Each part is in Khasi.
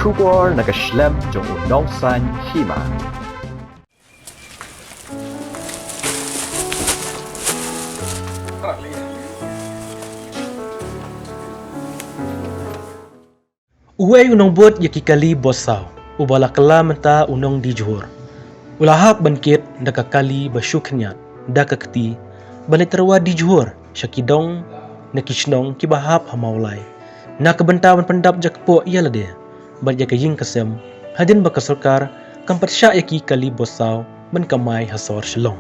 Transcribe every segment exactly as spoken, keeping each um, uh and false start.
Khubor na ka shlem jong u nongsan hima. Uwei u nongbud ïa ki kali bosaw, uba la kylla mynta u nongdijhur, u la hap ban kit da ka kali ba shu khynñiat da ka kti ban leit tyrwa dijhur sha ki dong na ki shnong kiba hap ha Mawlai, na ka bynta ban pyndap jakpoh ïa lade bad ïa ka ïing ka sem, hadien ba ka sorkar kam pat shah ïa ki kali bosaw ban kamai ha sor Shillong.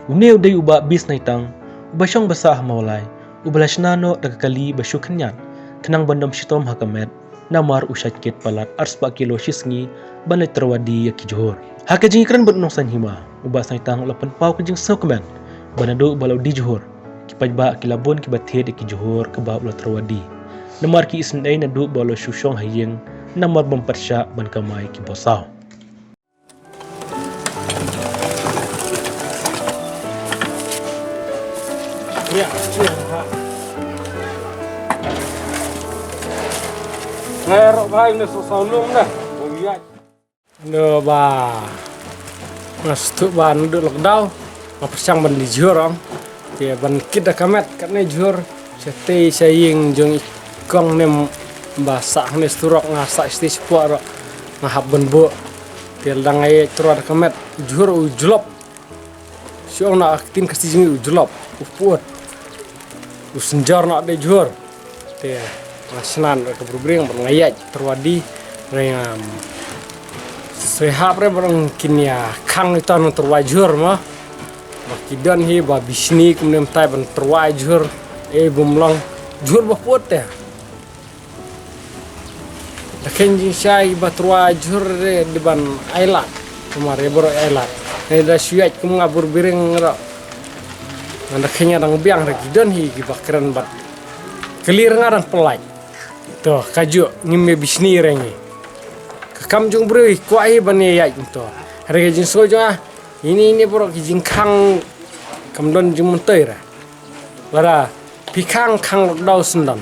Une u dei u Bah Bisnaitang, uba shong ba sah ha Mawlai, uba la shna noh da ka kali ba shu khynñiat, khnang ban dom shitom ha ka met, namar u shait kit palat arspah kilo shi sngi ban leit tyrwa die ïa ki jhur. Ha ka jingïakren bad u nongsan hima, u Bah Snaitang u la pynpaw ka jingsngewkmen ba naduh ba la die jhur, ki paidbah ki la bun kiba thied ïa ki jhur kaba u la tyrwa die. Namar ki isynei naduh ba u la shu shong ha ïing, namar bym pat shah ban kamai ki bosaw. Ngai rok bhai ne so saw lum ne. Ndu ba. Nga sdang ban duk lockdown. Nga pyrshang ban die jhur ong. Te ban kit da ka met katne jhur. Shatei sha ïing jong i kong ne ba sah ne surok nga sah shatei shapoh rok. Nga hap ban buh. Te lada nga ïaid tyrwa da ka met, jhur u jlop. Shu ong na ka ktien Khasi jong ngi u jlop, u put, u synjor na de jhur. Te nga shna da ka burbring bad nga ïaid tyrwa die, re ngam. Soi hap re bad ong kin ïa khang ita nong tyrwa jhur ma. Ba ki don hi ba bishni kumne mynta ban tyrwa jhur. Eh, bym long jhur ba put te. Da khein jingshai ba tyrwa jhur re dei ban ailad. Kumar re baroh ailad. Ngi da shu ïaid kum nga burbring ro. Nga da khein nga dang biang re ki don hi kiba kren bad kali re nga dang pyllait. To, kajuh ngim ïa bishni re ngi. Ka kam jong briew hi kwah hi ban ïaid to. Re ka jingsngew jong nga. Ini, ini baroh ki jingkhang kam don jingmyntoi re. Lada phi khang khang lockdown syndon.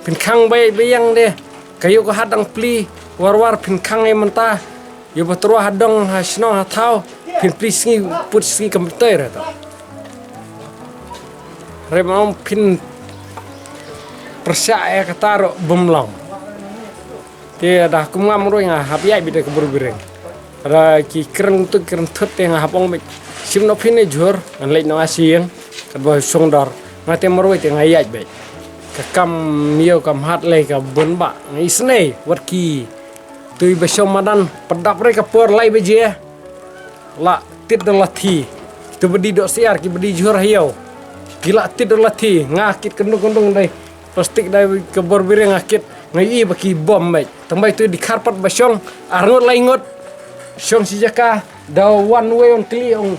Phin khang bai bai ïeng de. Ka ïew ka hat dang plie. War war phin khang ïa mynta. Ïa ba tyrwa ha dong ha shnong ha thaw. Phin plie sngi put sngi kam pynthei re to. Re ma ong phin pyrshah ïa kata ruh bym long. Te da kum ngam ruh nga hap ïaid beit da ka burbring. Da ki kren tu kren thut te nga hap ong beit. Shim noh phi ne jhur, ngan leit noh ha sha ïing, katba shong dor. Nga te marwei te nga ïaid beit. Ka kam ïew kam hat lei ka bun ba. Nga isynei, wat ki tui ba shong madan, pat dap re ka por lai baje. La tit da lathi. Kito ba die dohsyiar, ki ba die jhur ha ïew. Ki la tit da lathi, nga kit kyndung kyndung dei. Plastik da ka burbring nga kit, nga ïohi ba ki bom beit. Tang ba itu die kharpat ba shong, ar ngut lai ngut. Shong shi jaka, da wan wei wan kylli ong.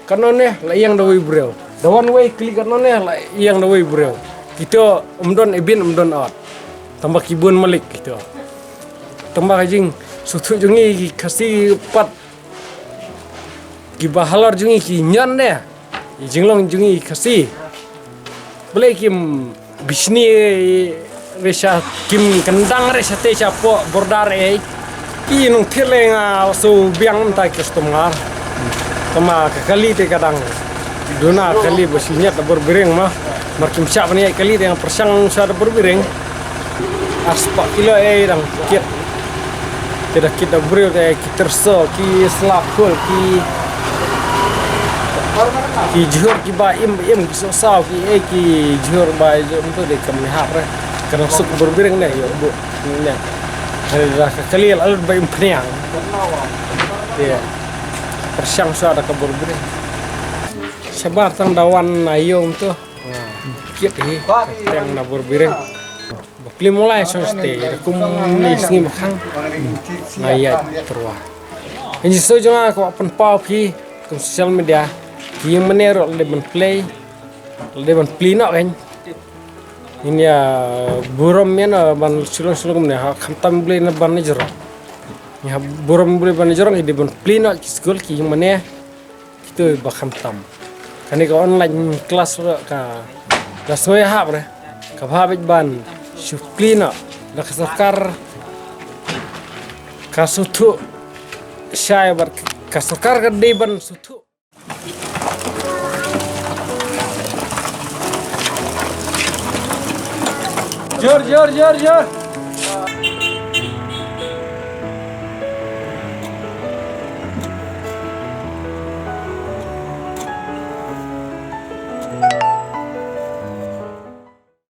Katno ne, la ïeng da wei briew. Da wan wei kylli katno ne, la ïeng da wei briew. Kito, ym don ibin, ym don ot. Tang ba ki bun malik kito. Tang ba ka jingsngewthuh jong ngi ki Khasi pat. Kiba halor jong ngi ki ñion ne. I jinglong jong ngi Khasi. Balei kim bishni re sha kim kyndang re shatei shapoh border ei. Ki nongthied lei nga la shu biang mynta ki customer. Tang ba ka kali te ka dang duna kali ba shu ñiat da burbring ma. Mar kim shah ban ïaid kali te nga pyrshang sha da burbring. Arspah kilo ei dang kit. Te da kit da briew te ki tyrso, ki sla khul, ki, ki jhur, ki ba im, ba im, ki sohsaw, ki ei, ki jhur ba jhur tu de kam ne hap re. Ka dang suk burbring ne, ïa bu ne. Te da ka kali la lut ba im pniang. Te pyrshang sha da ka burbring. Shabar tang da wan na ïong tu. Kit hi, teng na burbring. Ba pli molai song ste, da kum ni sngi ba khang. Nga ïaid tyrwa. Ngi so jong nga ka wa pynpaw phi kum social media. Ki ïing mane ruh la dei ban play. La dei ban pli noh kan. Ngi ïa burom ïa na ban shlong shlong mane ha khamtam blei na ban na jrong. Ngi ha burom blei ban na jrong, ngi dei ban pli noh ki skul ki ïing mane. Kito ba khamtam. Kane ka online class ruh ka, ka sngew ïahap re. Ka bha beit ban shu pli noh da ka sorkar. Ka suthu. Shai bar ka sorkar ka dei ban suthu. Jor, jor, jor, jor.